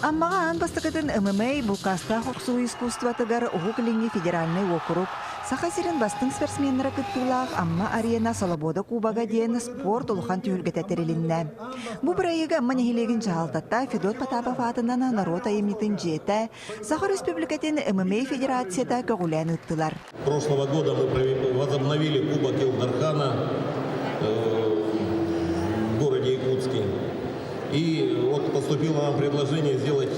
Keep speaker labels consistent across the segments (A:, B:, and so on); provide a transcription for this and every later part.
A: Аммаҕа аан бастакытын ММА булкаастаах охсуһуу искусствотыгар Уһук Илиҥҥи федеральнай уокурук, Саха сирин бастыҥ спортсменнара кыттыылаах Амма Арена Солобуода Кубога диэн спорт улахан түһүлгэтэ тэрилиннэ. Бу бырайыагы Амма нэһилиэгин дьаһалтата Федот Потапов аатынан норуот айымньытын дьиэтэ, Саха Өрөспүүбүлүкэтин ММА Федерацията көҕүлээн ыыттылар.
B: Прошлого года мы возобновили Кубок Илдархана в городе Якутске. И вот поступило нам предложение сделать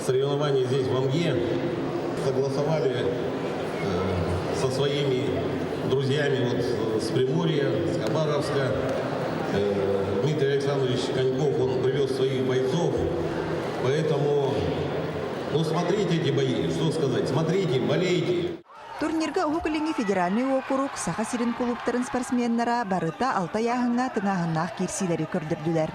B: соревнования здесь, в Амге. Согласовали со своими друзьями вот с Приморья, с Хабаровска. Дмитрий Александрович Коньков, он привез своих бойцов. Поэтому, ну, смотрите эти бои, что сказать, смотрите, болейте.
A: Турнирга Уһук Илиҥҥи федеральнай уокурук Саха сирин кулууптарын спортсменнара барыта алта ыйааһыҥҥа тыҥааһыннаах киирсиилэри көрдөрдүлэр.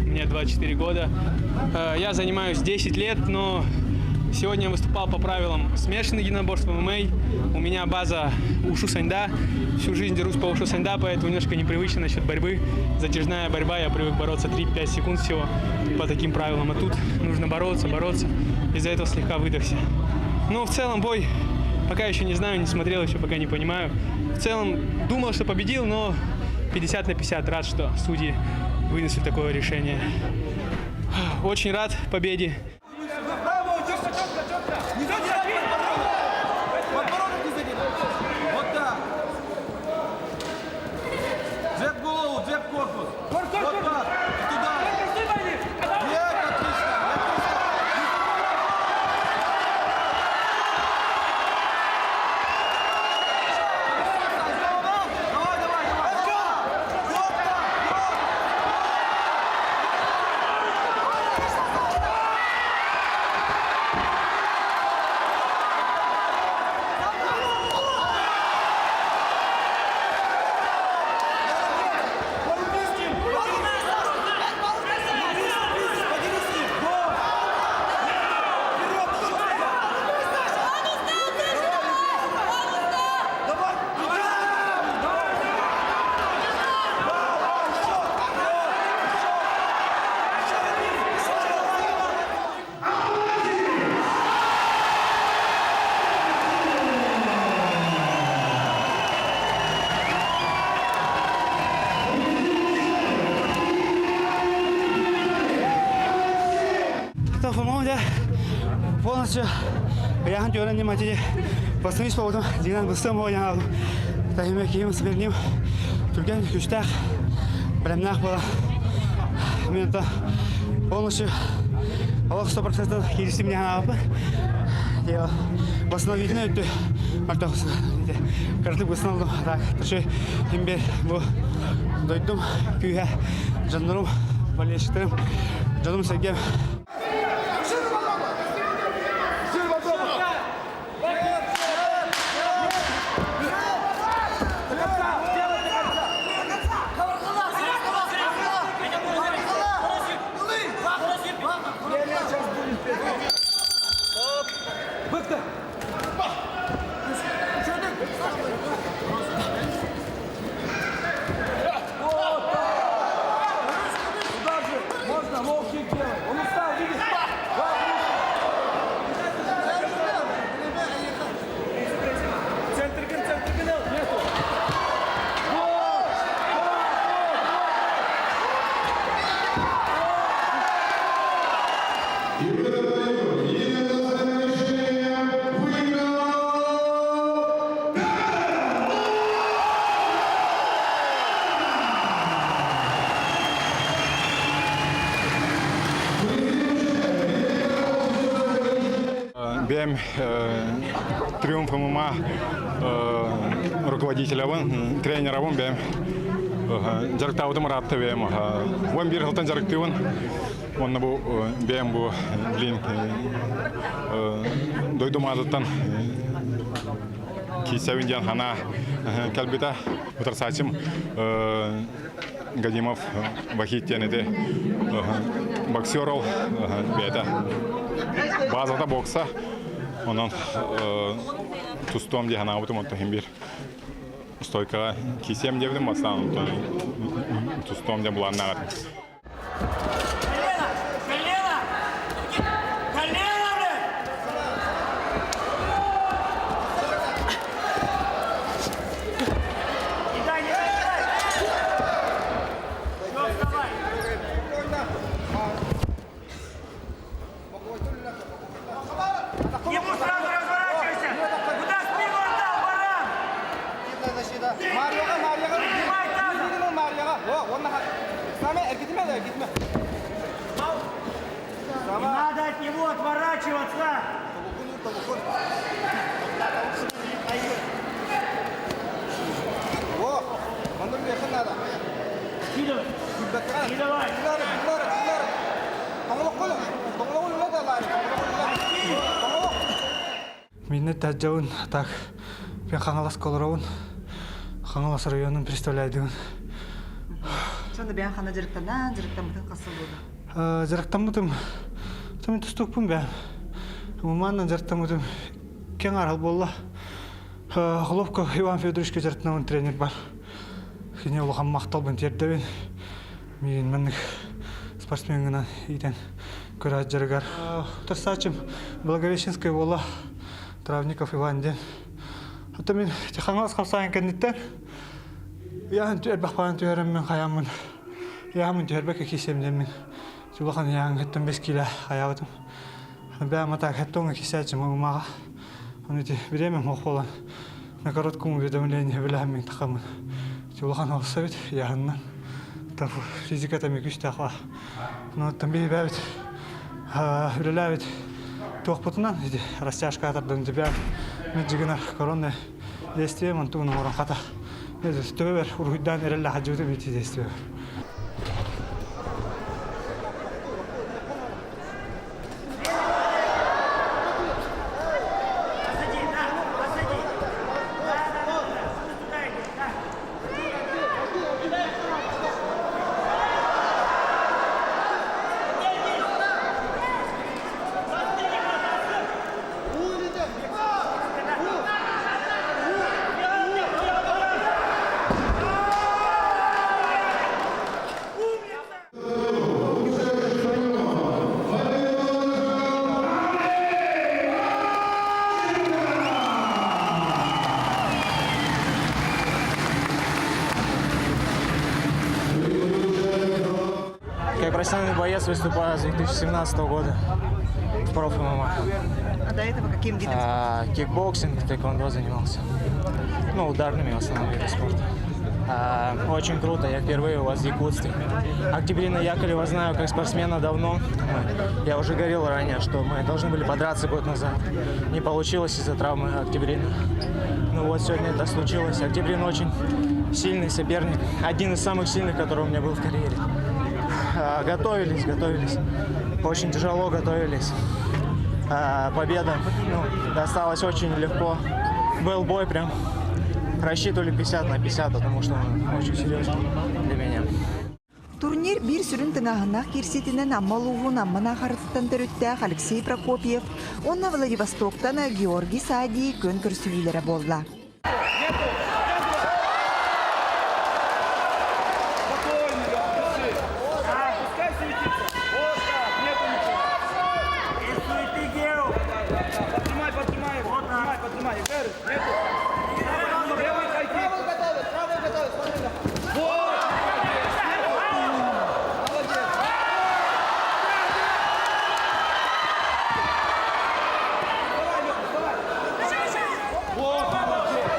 C: Мне 24 года. Я занимаюсь 10 лет, но сегодня выступал по правилам смешанных единоборств ММА. У меня база ушу саньда. Всю жизнь дерусь по ушу саньда, поэтому немножко непривычно насчет борьбы. Затяжная борьба, я привык бороться 3-5 секунд всего по таким правилам. А тут нужно бороться, бороться. Из-за этого слегка выдохся. Но в целом бой пока еще не знаю, не смотрел еще, пока не понимаю. В целом думал, что победил, но 50 на 50 рад, что судьи вынесли такое решение. Очень рад победе.
D: Джеб голову, джеб корпус. Вот так. Туда. Нет, отлично. Давай, давай, давай. Вот так. Вот.
E: Полностью я не матери восстановить поводу Динан быстым ойнаалым. Тахиме киим сберним. Түрген күштәх бәлемнәх була. Мен это полностью олох 100% киристим не хаапы. Дело восстановительное өттү мартах картып восстановлю. Так, таши химбе бу дойдум күйе жандарым болельщиктерим жаным сергем.
D: Можно, лоу-кик делай. Он устал.
F: Бэйэм Триумф ММА руководителябын, тренерабын бэйэм. Дьарыктаабытым ыраатта бэйэм. 11 сылтан дьарыктыыбын. Онно бу бэйэм бу блин дойдум аатыттан киирсэбин диэн санаа кэлбитэ. Утарсааччым Гадимов Вахид диэн ити боксер ол бэйэтэ базата бокса онон тустуом дии санаабытым онтон иһин биир стойкаҕа киирсиэм диэбитим бастаан онтон тустуом диэн былааннаах этим.
D: Колено! Колено! Колено, блядь! Не дай, не дай, не дай! Все, вставай! Ему сразу разворачивайся! Куда спину отдал, баран? Поднимай тазом! Не надо от него отворачиваться! Скидывай! Скидывай!
E: Минне Таджабын так мен Хаҥаласка олоробун. Хаҥалас районун представляйдыбын.
A: Сонно бэйэн хана дьарыктанан, дьарыктаммытын хас сыл буолла?
E: Дьарыктаммытым мен тустукпун бэйэм. Мумааннан дьарыктаммытым кең арал буолла. Головко Иван Федоровичка дьарыктанабын тренер бар. Кини улахан махталбын тиэрдэбин. Миин маннык спортсменынан иитэн көрө дьарыгар. Утарсааччым Благовещенская буола Травников Иван диэн. Ото мин Хаҥалас хамсааһын кэнниттэн яһын элбэх баан түһэрэммин хайааммын яһаммын түһэрбэккэ киисэм диэммин улахан яһын хэттэн бэс киилэ хайаабытым. Бэйэм атаак хэттоҥҥа киисээччим умаҕа. Ону ити бириэмэм суох буолан на коротком уведомлении билэһэммин тахаммын улахан холсобит яһыннан физиката ми күүстээх баар. Оттон биһибээбит үлэлээбит туохпутунан ити растяжка тардан тебя меджигина коронное действие мантугун оҥорон хата төбөбөр уруһуйдаан эрэллээх хадьыбытым ити действие.
D: Посади, да, посади! Да, да, да, да, туда иди, да!
G: Как профессиональный боец выступаю с 2017 года в проф ММА.
A: А до этого каким видом
G: А, кикбоксинг, тэквондо занимался. Ну, ударными в основном видами спорта. А, очень круто, я впервые у вас в Якутске. Октябрина Яковлева знаю как спортсмена давно. Я уже говорил ранее, что мы должны были подраться год назад. Не получилось из-за травмы Октябрина. Ну вот сегодня это случилось. Октябрин очень сильный соперник. Один из самых сильных, который у меня был в карьере. А, готовились, готовились. Очень тяжело готовились. А, победа ну, досталась очень легко. Был бой прям. Рассчитывали 50 на 50, потому что он очень серьезный для меня.
A: Турнир биир сүрүн тыҥааһыннаах киирсиитинэн Амма улууһун Амма Наахарыттан төрүттээх Алексей Прокопьев уонна Владивостоктан Георгий Сади күөн көрсүһүүлэрэ буолла.
D: Без суеты, Гео!
H: Поджимай, поджимай его. Поджимай, поджимай. Нету. Левый хай-кик. Вот! Молодец! Давай, Лёха, вставай! Вот, молодец!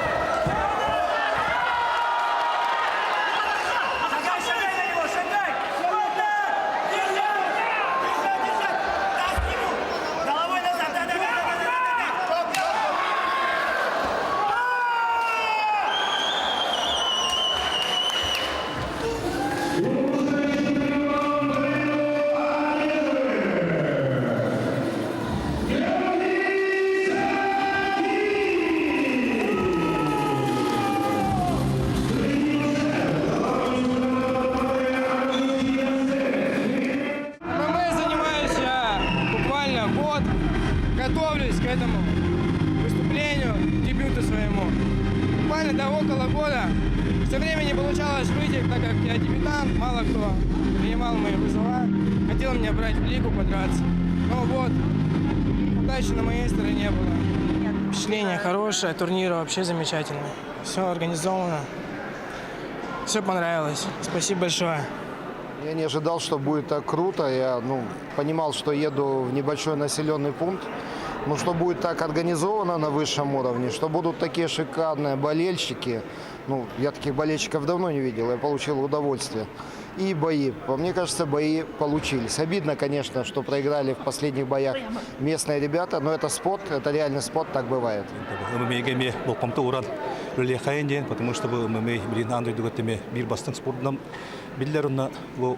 C: Около года. Все время не получалось выйти, так как я дебютант, мало кто принимал мои вызова. Хотел меня брать в лигу, подраться. Но вот, удачи на моей стороне было. Впечатление хорошее, турнир вообще замечательный. Все организовано. Все понравилось. Спасибо большое.
I: Я не ожидал, что будет так круто. Я, ну, понимал, что еду в небольшой населенный пункт. Но что будет так организовано на высшем уровне, что будут такие шикарные болельщики. Ну, я таких болельщиков давно не видел, я получил удовольствие. И бои. Мне кажется, бои получились. Обидно, конечно, что проиграли в последних боях местные ребята, но это спорт, это реальный спорт, так бывает.
J: ММА-га болҕомто ууран үлэлиэххэйиҥ диэн, потому что бу ММА билигин аан дойдуга эмиэ биир бастыҥ спордунан биллэр уонна бу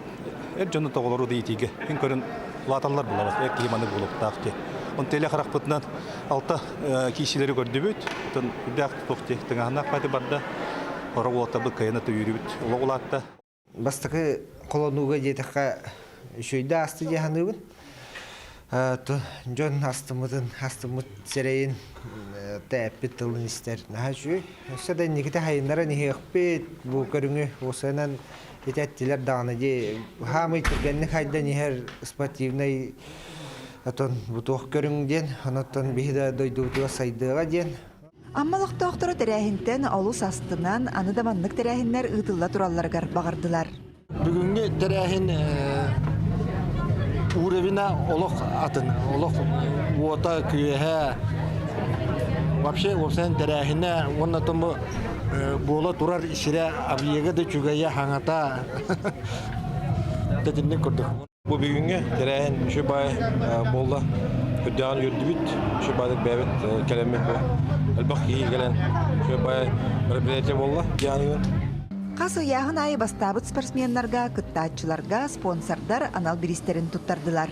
J: эр дьону тоҕолору да иитиигэ күн көрөн улааталлар булабат эр киһи маны буолуохтаах дии. Онтон илэ харахпытынан алта киисилэри көрдүбүт. Оттон үрдээх туох дии тыҥааһыннаах бааты барда. Хора уолаттарбыт кыайан төйүүрүбүт олох улаатта.
K: Бастакы холонууга диэтэххэ үчүгэйдэ ааста дии саныыбын. Дьон астыммытын, астыммыт сирэйин тээппит тылын истэр наһаа үчүгэй. Өссө да инникитэ хайыннаран иһиэхпит бу көрүҥү уосайынан итээттилэр даҕаны дии. Хаамый түргэнник хайдан иһэр спортивнай отон бу туох көрүҥ диэн, онон биһи да дойдубутугар сайдыаҕа диэн.
A: Амма олохтоохторо тэрээһинтэн олус астынан, аны да маннык тэрээһиннэр ыытылла туралларыгар баҕардылар.
L: Бүгүҥҥү тэрээһин уровена олох атын, олох уота, күөһэ, вообще уопсайын тэрээһинэ уонна тому буола турар сирэ объега да үчүгэйэ хаҥата тэтинник курдук.
M: Бу бүгүҥҥү тэрээһин үчүгэй баай буолла. Үрдээҕин үөрдүбүт, үчүгэй баайдык бэйэбит кэлэммит бу элбэх киһи кэлэн үчүгэй баай мероприятие буолла дианыгын.
A: Хас ыйааһын аайы бастаабыт спортсменнарга, кыттааччыларга спонсордар анал бириистэрин туттардылар.